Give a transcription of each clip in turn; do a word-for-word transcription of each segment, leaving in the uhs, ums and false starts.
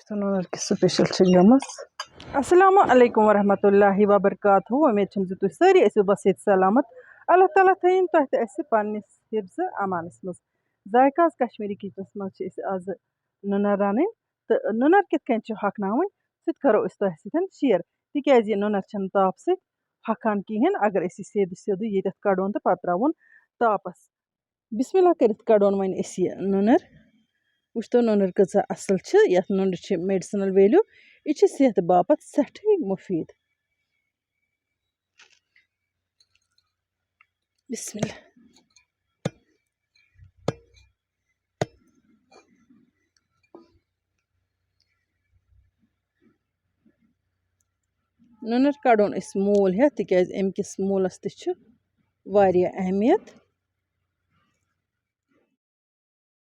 ژٕ نُنَر کِس سٕپیشَل چھِ گٔمٕژ۔ السلام علیکم ورحمۃ اللہ وبرکاتہ۔ وۄمید چھم زِ تُہۍ سٲری ٲسِو بس ییٚتہِ سلامت۔ اللہ تعالیٰ تھٲیِن تۄہہِ تہِ اَسہِ پننِس حفظ امانس منٛز۔ ذایقہ آز کشمیٖری کچنس منٛز چھِ أسۍ آزٕ نُنَر رَنٕنۍ، تہٕ نُنَر کِتھ کٔنۍ چھِ ہۄکھناوٕنۍ، سُہ تہِ کرو أسۍ تۄہہِ سۭتۍ شیئر، تِکیازِ یہِ نُنَر چھَنہٕ تاپہٕ سۭتۍ ہۄکھان کِہیٖنۍ۔ اگر أسۍ یہِ سیوٚدُے سیوٚدُے ییٚتٮ۪تھ کڑون تہٕ پتہٕ ترٛاوون تاپس۔ بسم اللہ کٔرِتھ کڑون وۄنۍ أسۍ یہِ نُنَر۔ وٕچھتو نُنَر کۭژاہ اَصٕل چھِ۔ یَتھ نُنرِ چھِ میڈیسنل ویلیو، یہِ چھِ صحتہٕ باپتھ سٮ۪ٹھٕے مُفیٖد۔ بسم اللہ۔ نُنَر کَڑون أسۍ موٗل ہٮ۪تھ، تِکیٛازِ اَمہِ کِس موٗلَس تہِ چھِ واریاہ اہمیت۔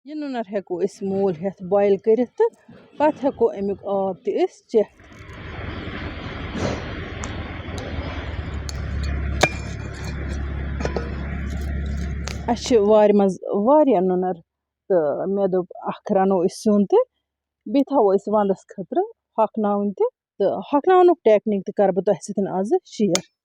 یہِ نُنَر ہٮ۪کو أسۍ موٗل ہٮ۪تھ بویِل کٔرِتھ تہٕ پَتہٕ ہٮ۪کو اَمیُک آب تہِ أسۍ چٮ۪تھ۔ اَسہِ چھِ وارِ منٛز واریاہ نُنَر، تہٕ مےٚ دوٚپ، اَکھ رَنو أسۍ سیُن تہِ، بیٚیہِ تھاوو أسۍ وَندَس خٲطرٕ ہۄکھناوٕنۍ تہِ۔ تہٕ ہۄکھناونُک ٹیکنیٖک تہِ کَرٕ بہٕ تۄہہِ سۭتۍ آزٕ شِیر۔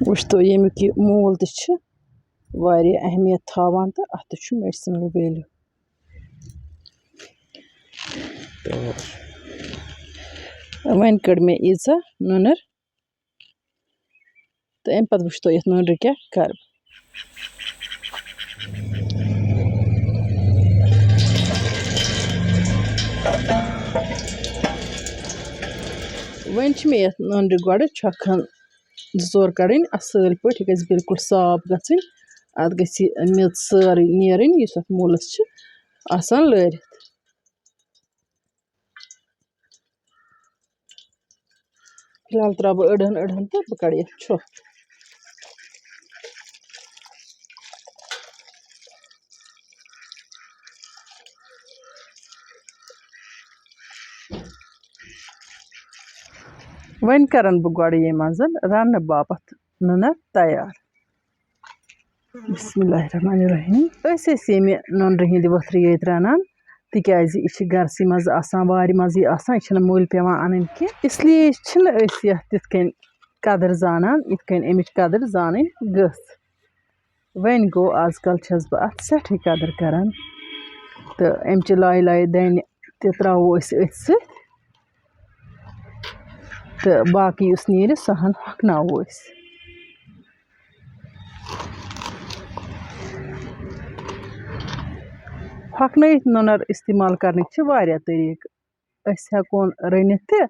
وٕچھتو، ییٚمیُک یہِ موٗل تہِ چھُ واریاہ اہمیت تھاوان تہٕ اَتھ تہِ چھُ میڈیسنل ویلیو۔ وۄنۍ کٔڑ مےٚ ییٖژاہ نُنَر تہٕ اَمہِ پَتہٕ وٕچھتو یَتھ نُنرِ کیٛاہ کَرٕ۔ وۄنۍ چھِ مےٚ یَتھ نُنرِ گۄڈٕ چھۄکھ کھنٛڈ زٕ ژور کَڑٕنۍ اَصٕل پٲٹھۍ، یہِ گژھِ بِلکُل صاف گژھٕنۍ۔ اَتھ گژھِ یہِ میٚژ سٲرٕے نیرٕنۍ، یُس اَتھ موٗلَس چھِ آسان لٲرِتھ۔ فی الحال ترٛاوٕ بہٕ أڑہَن أڑہَن تہٕ بہٕ کَڑٕ یَتھ چھۄکھ۔ وۄنۍ کَرَن بہٕ گۄڈٕ ییٚمہِ منٛز رَننہٕ باپَتھ نُنَر تیار۔ بسم اللہ الرحمن الرحیم۔ أسۍ ٲسۍ ییٚمہِ نُنرِ ہِنٛدِ ؤتھرِ ییٚتہِ رَنان، تِکیٛازِ یہِ چھِ گَرسٕے منٛز آسان، وارِ منٛزٕے آسان، یہِ چھِنہٕ مٔلۍ پٮ۪وان اَنٕنۍ کینٛہہ۔ اس لیے چھِنہٕ أسۍ یَتھ تِتھ کٔنۍ قدٕر زانان، یِتھ کٔنۍ اَمِچ قدٕر زانٕنۍ گٔژھ۔ وۄنۍ گوٚو، آز کل چھَس بہٕ اَتھ سٮ۪ٹھٕے قدٕر کران۔ تہٕ اَمہِ چہِ لایہِ لایہِ دانہِ تہِ ترٛاوو أسۍ أتھۍ سۭتۍ۔ تہٕ باقٕے یُس نیرِ، سُہ ہن ہۄکھناوو أسۍ۔ ہۄکھنٲیِتھ نُنَر استعمال کرنٕکۍ چھِ واریاہ طریٖقہٕ۔ أسۍ ہٮ۪کون رٔنِتھ تہِ۔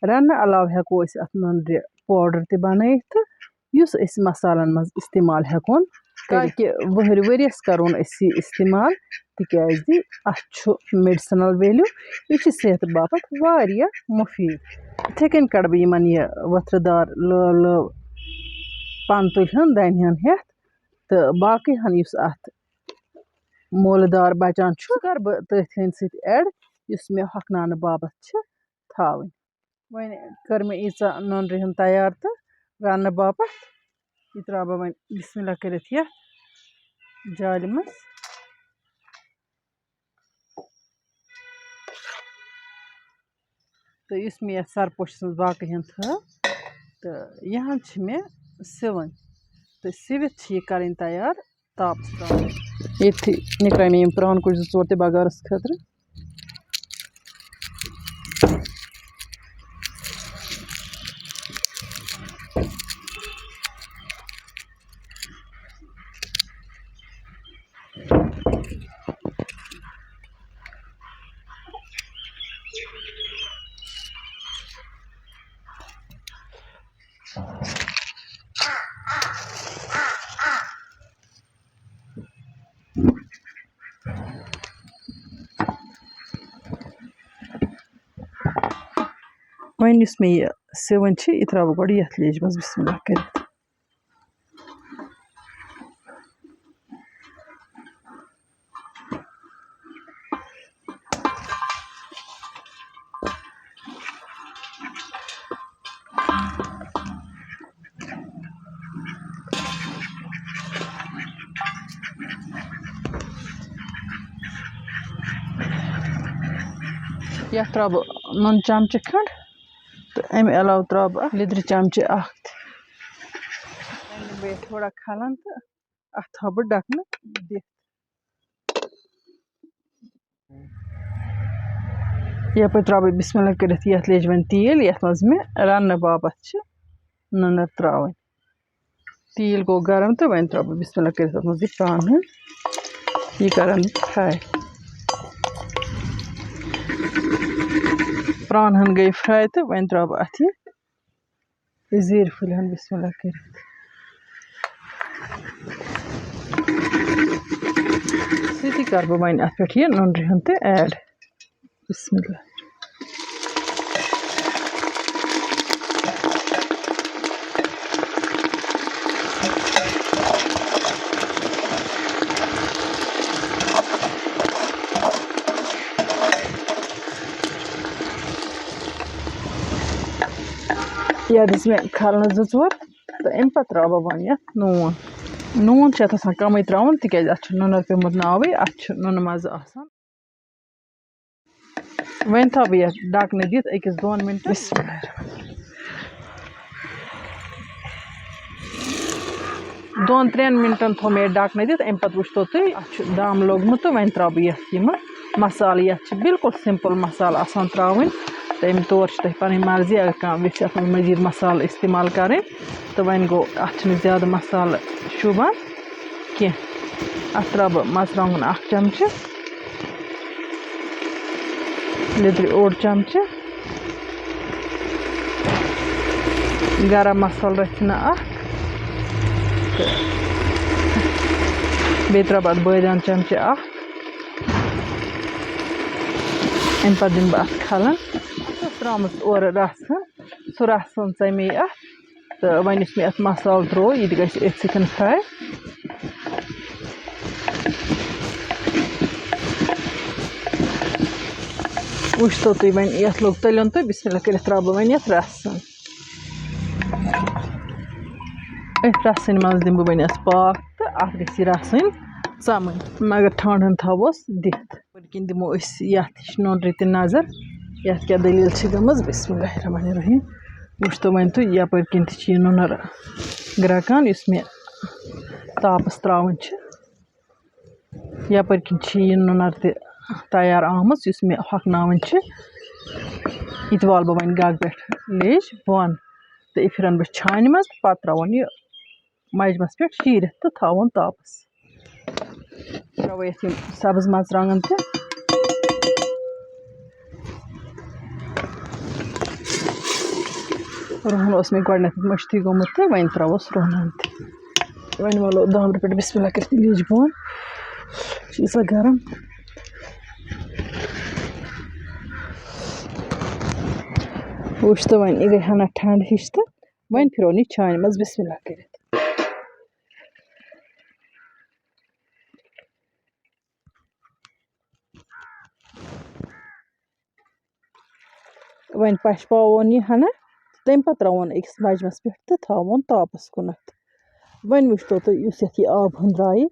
رَننہٕ علاوٕ ہٮ۪کو أسۍ اَتھ نُنرِ پاوڈر تہِ بَنٲیِتھ تہٕ یُس أسۍ مصالن منٛز استعمال ہٮ۪کون کٔرِتھ۔ تاکہِ وٕہٕرۍ ؤریَس کَرون أسۍ یہِ استعمال، تِکیٛازِ اَتھ چھُ میڈیسنل ویلیو، یہِ چھِ صحتہٕ باپتھ واریاہ مُفیٖد۔ یِتھَے کٔنۍ کَڑٕ بہٕ یِمَن یہِ ؤتھرٕ دار لٲو لٲو پَنہٕ تُلۍ ہن دَنہِ ہن ہٮ۪تھ، تہٕ باقٕے ہن یُس اَتھ مولہٕ دار بَچان چھُ، سُہ کَرٕ بہٕ تٔتھۍ ہٕنٛدۍ سۭتۍ add، یُس مےٚ ہۄکھناونہٕ باپتھ چھِ تھاوٕنۍ۔ وۄنۍ کٔر مےٚ ییٖژاہ نُنرِ ہُنٛد تیار تہٕ رَننہٕ باپتھ۔ یہِ ترٛاوٕ بہٕ وۄنۍ بسم اللہ کٔرِتھ یَتھ جالہِ منٛز۔ تہٕ یُس مےٚ یَتھ سَرپوشَس منٛز باقٕے ہَن تھٲو، تہٕ یہِ ہَن چھِ مےٚ سِوٕنۍ۔ تہٕ سِوِتھ چھِ یہِ کَرٕنۍ تیار تاپَس ترٛاوٕنۍ۔ ییٚتھی نِکرٲے مےٚ یِم پرٛان کُج زٕ ژور تہِ بَغارَس خٲطرٕ۔ وۄنۍ یُس مےٚ یہِ سِوٕنۍ چھِ، یہِ ترٛاوٕ بہٕ گۄڈٕ یَتھ لیجہِ منٛز، بِسمِ اللہ کٔرِتھ۔ یَتھ ترٛاوٕ بہٕ نُن چمچہٕ کھنٛڈ تہٕ اَمہِ علاوٕ ترٛاوٕ بہٕ اَتھ لیٚدرِ چمچہٕ اَکھ تہِ۔ بیٚیہِ تھوڑا کھَلَن تہٕ اَتھ تھاوٕ بہٕ ڈَکھنہٕ دِتھ۔ یَپٲرۍ ترٛاوٕ بہٕ بِسمِ اللہ کٔرِتھ یَتھ لیٚجہِ وۄنۍ تیٖل، یَتھ منٛز مےٚ رَننہٕ باپَتھ چھِ نُنَر ترٛاوٕنۍ۔ تیٖل گوٚو گرم تہٕ وۄنۍ ترٛاوٕ بہٕ بِسمِ اللہ کٔرِتھ اَتھ منٛز یہِ پرٛانہٕ ہن۔ یہِ کَرَن بہٕ fry۔ پرٛانہٕ ہن گٔے fry تہٕ وۄنۍ ترٛاوٕ بہٕ اَتھ یہِ زیٖرۍ پھٔلۍ ہن بِسمِ اللہ کٔرِتھ۔ سۭتی کَرٕ بہٕ وۄنۍ اَتھ پٮ۪ٹھ یہِ نُنرِ ہن تہِ add۔ بِسمِ اللہ۔ یَتھ دِژ مےٚ کھَلنَس زٕ ژور تہٕ اَمہِ پَتہٕ ترٛاوٕ بہٕ وۄنۍ یَتھ نوٗن۔ نوٗن چھُ اَتھ آسان کَمٕے ترٛاوُن، تِکیٛازِ اَتھ چھُ نُنَر پیوٚمُت ناوٕے، اَتھ چھُ نُنہٕ مَزٕ آسان۔ وۄنۍ تھاوٕ بہٕ یَتھ ڈَکہٕ نہٕ دِتھ أکِس دۄن مِنٹَن۔ بِسمِ اللہ الرحمن الرحیم۔ دۄن ترٛٮ۪ن مِنٹَن تھوٚو مےٚ یہِ ڈَکہٕ نہٕ دِتھ، اَمہِ پَتہٕ وٕچھتو تُہۍ اَتھ چھُ دَم لوٚگمُت تہٕ وۄنۍ ترٛاوٕ بہٕ یَتھ یِمہٕ مصالہٕ۔ یَتھ چھِ بالکل simple مصالہٕ آسان ترٛاوٕنۍ، تَمہِ تور چھِ تۄہہِ پَنٕنۍ مرضی، اگر کانٛہہ یَژھِ اَتھ منٛز مٔزیٖد مصالہٕ استعمال کَرٕنۍ تہٕ وۄنۍ گوٚو اَتھ چھِنہٕ زیادٕ مصالہٕ شوٗبان کینٛہہ۔ اَتھ ترٛاوٕ بہٕ مَرژٕوانٛگُن اَکھ چَمچہٕ، لیٚدرِ اوٚڑ چَمچہٕ، گرم مصالہٕ رَژھِ ہنا اَکھ تہٕ بیٚیہِ ترٛاوٕ بہٕ اَتھ بٲدیان چَمچہٕ اَکھ۔ اَمہِ پَتہٕ دِمہٕ بہٕ اَتھ کھَلَن۔ تہٕ ترٛٲومٕژ اورٕ رَژھ ہن، سُہ رَژھ ہن ژَمے اَتھ۔ تہٕ وۄنۍ یُس مےٚ اَتھ مصالہٕ ترٛوو، یہِ تہِ گژھِ أتھۍ سۭتۍ fry۔ وٕچھتو تُہۍ وۄنۍ یَتھ لوٚگ تٔلیُن تہٕ بِسمِ اللہ کٔرِتھ ترٛاوٕ بہٕ وۄنۍ یَتھ رَسَن۔ أتھۍ رَسَنۍ منٛز دِمہٕ بہٕ وۄنۍ اَتھ پاکھ تہٕ اَتھ گژھِ یہِ رَسٕنۍ ژَمٕنۍ، مگر ٹھانٛڈ ہن تھاووس دِتھ۔ وٕنکٮ۪ن دِمو أسۍ یَتھ ہِش نُنرِ تہِ نظر، یَتھ کیٛاہ دٔلیٖل چھِ گٔمٕژ۔ بسم اللہ الرحمن الرحیم۔ وٕچھتو وۄنۍ تُہۍ، یَپٲرۍ کِنۍ تہِ چھِ یہِ نُنَر گرٛٮ۪کان، یُس مےٚ تاپَس ترٛاوٕنۍ چھِ۔ یَپٲرۍ کِنۍ چھِ یہِ نُنَر تہِ تیار آمٕژ، یُس مےٚ ہۄکھناوٕنۍ چھِ۔ یہِ تہِ والہٕ بہٕ وۄنۍ گَگہٕ پٮ۪ٹھ لیٚج بۄن تہٕ یہِ پھِرَن بہٕ چھانہِ منٛز تہٕ پَتہٕ ترٛاوَن یہِ مَجمَس پٮ۪ٹھ شیٖرِتھ تہٕ تھاوُن تاپَس۔ ترٛاوو یَتھ یِم سَبٕز مَرژٕوانٛگَن تہِ۔ رُہَن اوس مےٚ گۄڈٕنٮ۪تھ مٔشتٕے گوٚمُت تہٕ وۄنۍ ترٛاووس رُہَن تہِ۔ وۄنۍ والو دامبرِ پٮ۪ٹھ بسم اللہ کٔرِتھ لیٚج بۄن۔ یہِ چھِ ییٖژاہ گرم۔ وٕچھ تہٕ وۄنۍ، یہِ گٔے ہنا ٹھنٛڈ ہِش تہٕ وۄنۍ پھِرو نہٕ یہِ چھانہِ منٛز بسم اللہ کٔرِتھ۔ وۄنۍ پَشپاوون یہِ ہنا، تَمہِ پَتہٕ ترٛاوون أکِس مَجمَس پٮ۪ٹھ تہٕ تھاوون تاپَس کُنَتھ۔ وۄنۍ وٕچھتو تُہۍ، یُس یَتھ یہِ آب ہُن درٛایہِ،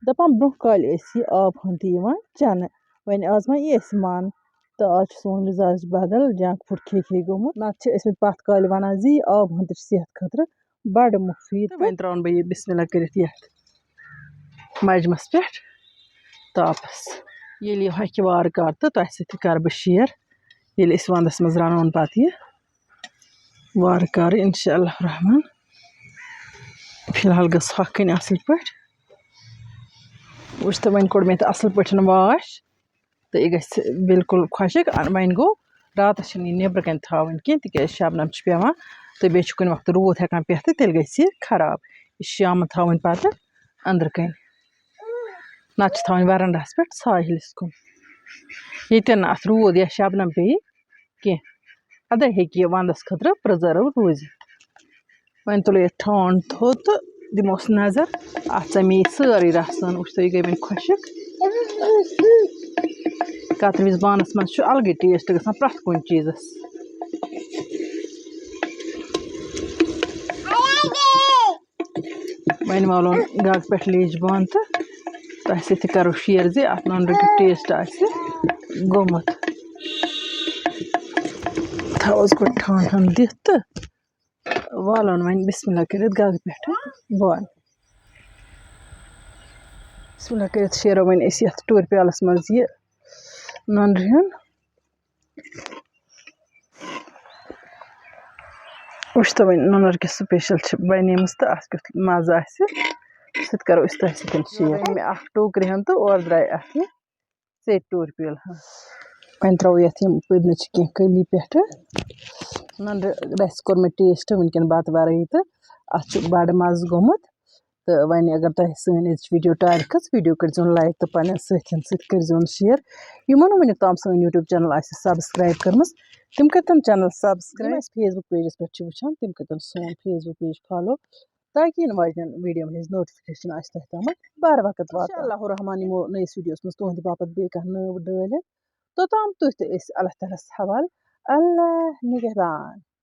دَپان برٛونٛہہ کالہِ ٲسۍ یہِ آب ہُن تہِ یِوان چٮ۪نہٕ۔ وۄنۍ آز وۄنۍ یہِ اَسہِ من، تہٕ آز چھُ سون مِزاج بدل، junk food کھے کھے گوٚمُت۔ نَتہٕ چھِ ٲسمٕتۍ پَتھ کالہِ وَنان زِ یہِ آب ہُن تہِ چھُ صحت خٲطرٕ بَڑٕ مُفیٖد۔ تہٕ وۄنۍ ترٛاوَن بہٕ یہِ بسم اللہ کٔرِتھ یَتھ مَجمَس پٮ۪ٹھ تاپَس۔ ییٚلہِ یہِ ہۄکھِ وارٕ کارٕ تہٕ تۄہہِ سۭتۍ تہِ کَرٕ بہٕ share، ییٚلہِ أسۍ وَنٛدَس منٛز رَنون پَتہٕ یہِ وارٕ کارٕ اِنشاء اللہ الرحمن۔ فی الحال گٔژھ ہۄکھٕنۍ اَصٕل پٲٹھۍ۔ وٕچھ تہٕ وۄنۍ کوٚڑ مےٚ تہِ اَصٕل پٲٹھۍ wash۔ تہٕ یہِ گژھِ بالکل خۄشٕک۔ اَ-، وۄنۍ گوٚو، راتَس چھِنہٕ یہِ نیٚبرٕ کَنۍ تھاوٕنۍ کینٛہہ، تِکیٛازِ شبنم چھِ پٮ۪وان تہٕ بیٚیہِ چھُ کُنہِ وقتہٕ روٗد ہٮ۪کان پٮ۪تھ تہٕ تیٚلہِ گژھِ یہِ خراب۔ یہِ چھِ شامَن تھاوٕنۍ پَتہٕ أنٛدرٕ کَنۍ، نَتہٕ چھِ تھاوٕنۍ وَرَنٛڈَہَس پٮ۪ٹھ ساحلَس کُن، ییٚتٮ۪ن نہٕ اَتھ روٗد یا شبنم پیٚیہِ کینٛہہ۔ اَدَے ہیٚکہِ یہِ وَنٛدَس خٲطرٕ پرٛزٔرٕو روٗزِتھ۔ وۄنۍ تُلو یہِ ٹھانٛڈ تھوٚد تہٕ دِموس نظر۔ اَتھ ژَمے یہِ سٲرٕے رَسَن، وٕچھ تُہۍ، یہِ گٔے وۄنۍ خۄشِک۔ کَترِوِس بانَس منٛز چھُ اَلگٕے ٹیسٹ گژھان پرٛٮ۪تھ کُنہِ چیٖزَس۔ وۄنۍ والون گاگہٕ پٮ۪ٹھ لیٚج بانہٕ تہٕ تۄہہِ سۭتۍ تہِ کَرو شِیر زِ اَتھ نُنہٕ رُکیُک ٹیسٹ آسہِ گوٚمُت۔ تھاووس گۄڈٕ ٹھانٛڈ ٹھانٛڈ دِتھ تہٕ والون وۄنۍ بسم اللہ کٔرِتھ گاگہٕ پٮ۪ٹھ بانہٕ۔ بسم اللہ کٔرِتھ شیرو وۄنۍ أسۍ یَتھ ٹوٗرِ پیالَس منٛز یہِ نُنہٕ رِہن۔ وٕچھ تو وۄنۍ نُنَر کِس سٕپیشَل چھِ بَنیمٕژ تہٕ اَتھ کیُتھ مَزٕ آسہِ، سُہ تہِ کَرو أسۍ تۄہہِ سۭتۍ شِیر۔ مےٚ اَکھ ٹوٗکرِ ہن تہٕ اورٕ درٛاے اَتھ یہِ ژیٚٹۍ ٹوٗرِ پیٖل ہن۔ وۄنۍ ترٛاوو یَتھ یِم پُدنہٕ چھِ کینٛہہ کٔلی پٮ۪ٹھٕ۔ نُنہٕ رَسہِ کوٚر مےٚ ٹیسٹ وٕنکٮ۪ن بَتہٕ وَرٲیی تہٕ اَتھ چھُ بَڑٕ مَزٕ گوٚمُت۔ تہٕ وۄنۍ اگر تۄہہِ سٲنۍ أزِچ ویٖڈیو ٹارِ کھٔژ، ویٖڈیو کٔرۍزیون لایک تہٕ پنٛنٮ۪ن سۭتھٮ۪ن سۭتۍ کٔرۍزیون شِیر۔ یِمو نہٕ وٕنیُک تام سٲنۍ YouTube چینل آسہِ سبسکرایب کٔرمٕژ، تِم کٔرۍتن چینل سبسکرایب۔ یِم اَسہِ Facebook پیجَس پٮ۪ٹھ چھِ وٕچھان، تِم کٔرۍتن سون Facebook پیج فالو، تاکہِ یِنہٕ واجنٮ۪ن ویٖڈیوَن ہٕنٛز نوٹیفکیشن آسہِ تۄہہِ تامَتھ بَر وقت واتان۔ انشاءاللہ الرحمن یِمو نٔیِس ویٖڈیوَس منٛز تُہُنٛدِ باپتھ بیٚیہِ کانٛہہ نٔو ڈٲلۍ۔ توٚتام تُہۍ تہٕ أسۍ اللہ تعالیٰ ہَس حوال۔ اللہ نگہبان۔